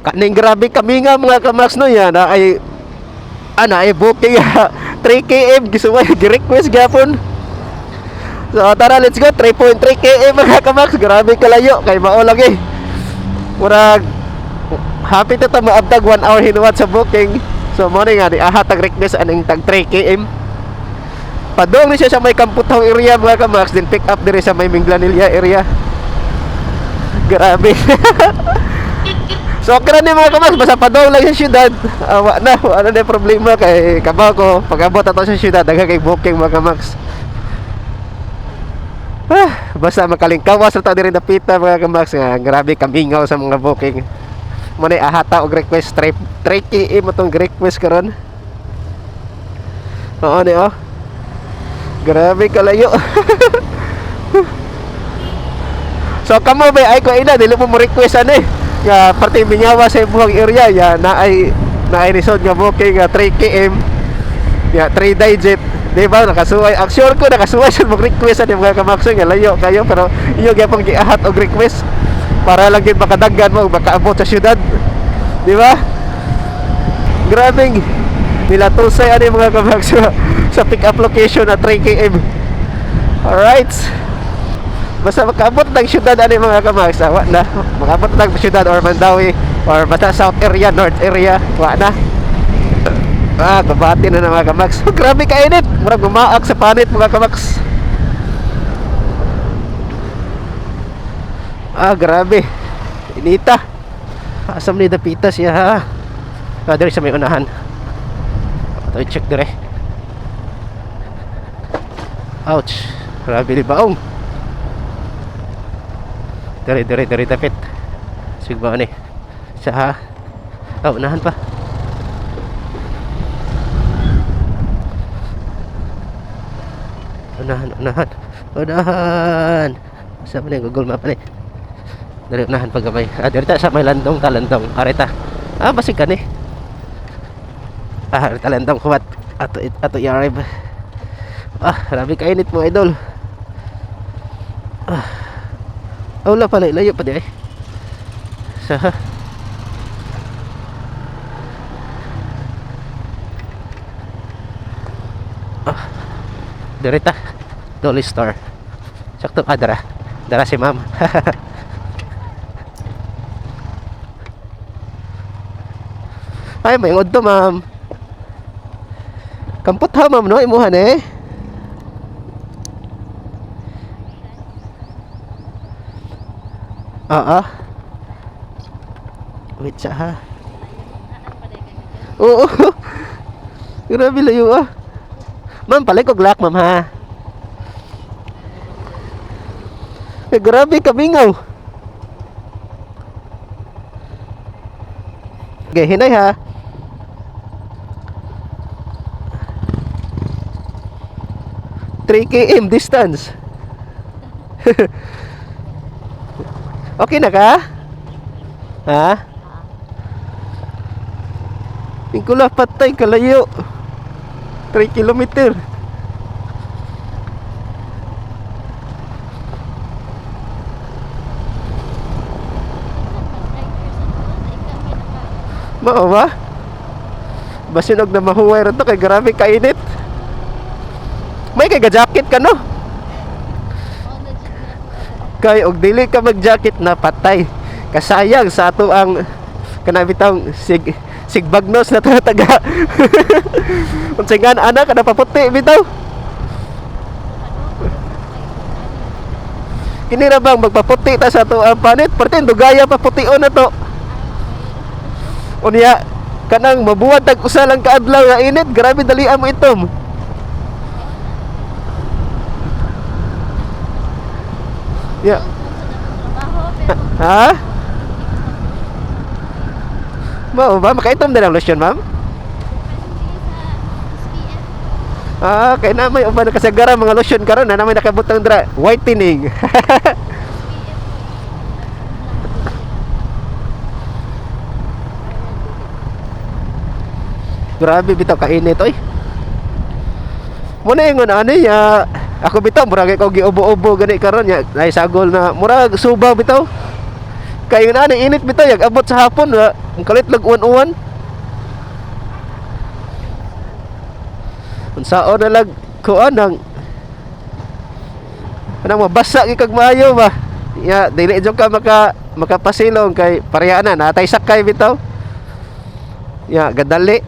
Kaning grabe kami nga mga kamax no yan na ay ana ay booking 3 km gisuway gi-request gyapon. So tara, let's go. 3.3 km mga kamax, grabe kalayo kay mao lagi. Murag happy ta ta maabtag 1 hour hinuwat sa booking. So mo ni nga di aha tag request aning tag 3 km. Padung ni siya sa may Kamputhaw area mga kamax, then pick up dire sa may Minglanilla area. Grabe. So okay ra ni mga kamax, basta padung lang sa syudad. Wa na, wa na na problema kay kabaw ko pag-abot ato sa syudad daghan kay booking mga kamax. Basta makalingkawas ra ta diri dapita mga kamax nga grabe kamingaw sa mga booking. Mo na ahata og request 3 3 km atong request karon. Oo ni oh. Grabe kalayo. So kamo ba ay ko ina dili mo mo request ani nga parte mingawa sa imong area ya na ay risod nga booking nga 3 km ya 3 digit, di ba? Nakasuway ang sure ko nakasuway sa mag request ani mga kamakso nga layo kayo, pero iyo gyapon giahat og request para lang gid makadaggan mo makaabot sa syudad, di ba? Grabe nilatusay ani mga kamakso sa pick up location na 3 km. Alright, basta makaabot ng syudad ani mga kamax, wa na makaabot ng syudad or Mandaue or basta south area, north area, wa na. Kabati na na mga kamax. Grabe kainit, murag gumaak sa panit mga kamax. Grabe inita. Asam ni dapita siya ha. Diri sa may unahan. Ato i-check dire. Ouch, grabe ni baong. Dire dire dire dapit. Sigba ni. Sa ha. Oh, unahan pa. Unahan, unahan. Unahan. Sa man yung Google Map ni. Dire unahan pa gamay. Dire ta sa may landong ta landong. Areta. Basig ka ni. Areta landong kuwat. Ato ato i-arrive. Grabe kainit mo idol. Wala pala, layo pa di ay. Sa Direta. Dolly Store. Sakto dara. Dara si ma'am. Ay, may to ma'am. Kampot ha ma'am no imuhan eh. Oo. Wait sa ha. Oo. Grabe layo ah. Ma'am, palit ko glock ma'am ha. Eh, grabe kamingaw. Okay, hinay ha. 3 km distance. Okay na ka? Ha? Ingkula patay kalayo. 3 kilometer. Mao ba? Basin og na mahuway ra to kay grabe kainit. May kay ga-jacket ka no? Kay og dili ka mag-jacket na patay. Kasayang sa ato ang kanang bitang sig sigbagnos na taga. Unsay nga ana kada paputi bitaw. Kini ra bang magpaputi ta sa ato ang panit? Parte dugaya papution na to. Unya kanang mabuwad tag usa lang ka adlaw nga init, grabe dalian mo itom. Ya. Ha? Mao ba makaitom din ang lotion, ma'am? Kay na may uban kasagara mga lotion karon na may nakabutang dra whitening. Grabe bitaw kainit oy. Muna ingon ani ya ako bitaw murag ko giubo-ubo gani karon ya ay sagol na murag suba bitaw. Kay na init bitaw yag abot sa hapon wa. Ang kalit lag uwan-uwan. Unsaon na lag kuan ang anang mabasa gyud kag maayo ba. Ya, dili jud ka makapasilong kay pareha na natay sakay bitaw. Ya, gadali.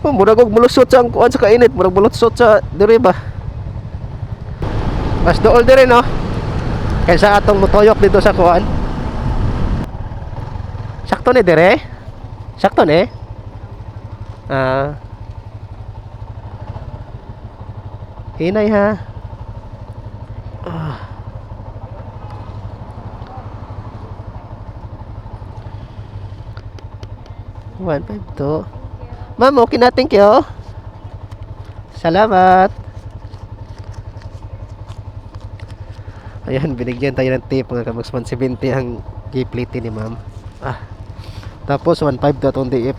Oh, murag og mulusot sa ang kuan sa kainit, murag mulusot sa diri ba. Mas dool diri, no? Kaysa atong mutuyok dito sa kuan. Sakto ni dire? Sakto ni? Ah. Hinay ha. Ah. 152. Ma'am, okay na, thank you. Salamat. Ayan, binigyan tayo ng tip, mga kamax. 170 ang giplate ni ma'am. Ah. Tapos 1.5 na itong DF.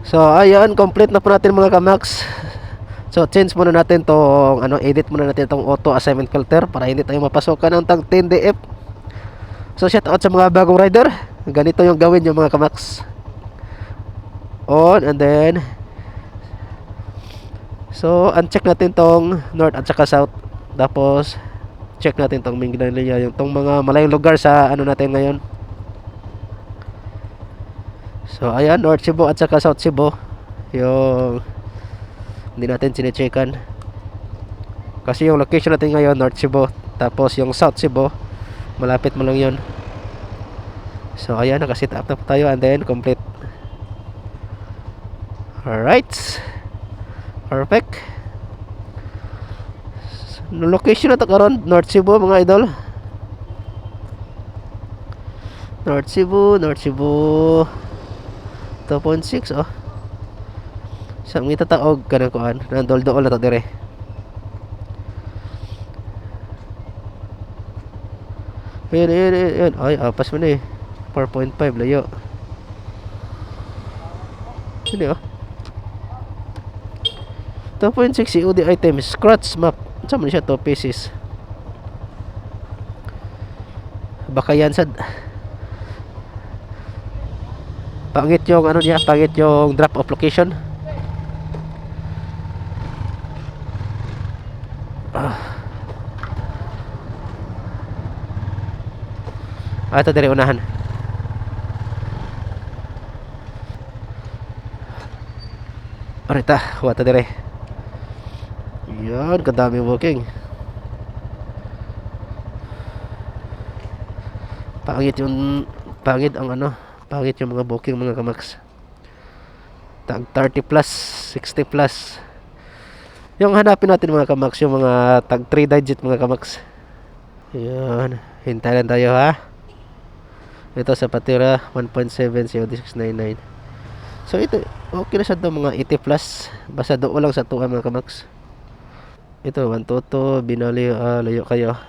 So, ayan, complete na po natin, mga kamax. So, change muna natin tong ano, edit muna natin tong auto assignment filter para hindi tayo mapasukan ng tag 10 DF. So, shout out sa mga bagong rider. Ganito yung gawin yung mga kamax. On and then, so, uncheck natin tong north at saka south. Tapos check natin tong Mindanao, yung tong mga malayong lugar sa ano natin ngayon. So, ayan, North Cebu at saka South Cebu. Yung hindi natin sinecheckan. Kasi yung location natin ngayon, North Cebu. Tapos yung South Cebu, malapit mo lang yun. So, ayan, nakasit up na po tayo and then complete. Alright. Perfect. So, location na to karon, North Cebu, mga idol. North Cebu, North Cebu. 2.6 oh. Sa mga tataog kanang kuan, nandol-dool na to dire. Ayun, ayun, ayun, ayun. Ay, apas mo na eh. 4.5 layo. Hindi oh. 2.6 COD item scratch map. Saan man siya 2 pieces? Baka yan sad. Pangit yung ano niya, pangit yung drop off location. Ah. Ah, ito diri unahan. Arita, wata dire. Yan, kadami booking. Pangit yung pangit ang ano, pangit yung mga booking, mga kamax. Tag 30 plus, 60 plus. Yung hanapin natin, mga kamax, yung mga tag 3 digit, mga kamax. Yan, hintay lang tayo ha. Ito sa Patira 1.7 COD 699. So ito, okay na siya daw mga 80 plus. Basta doon lang sa tuwa, mga kamax. Ito 122 binali, layo kayo.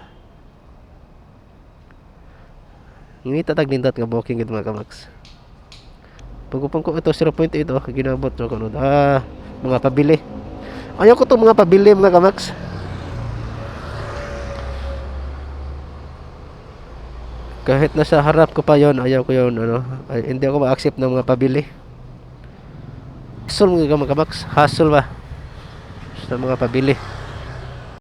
Ngita tag nindot nga booking gid, mga kamax. Pagupang ko ito 0.8 oh, ginabot ko kuno. Ah, mga pabili. Ayaw ko to mga pabili, mga kamax. Kahit nasa harap ko pa yon, ayaw ko yon ano. Ay, hindi ako ma-accept ng mga pabili. Hassle mga kamax, hassle ba sa mga pabili.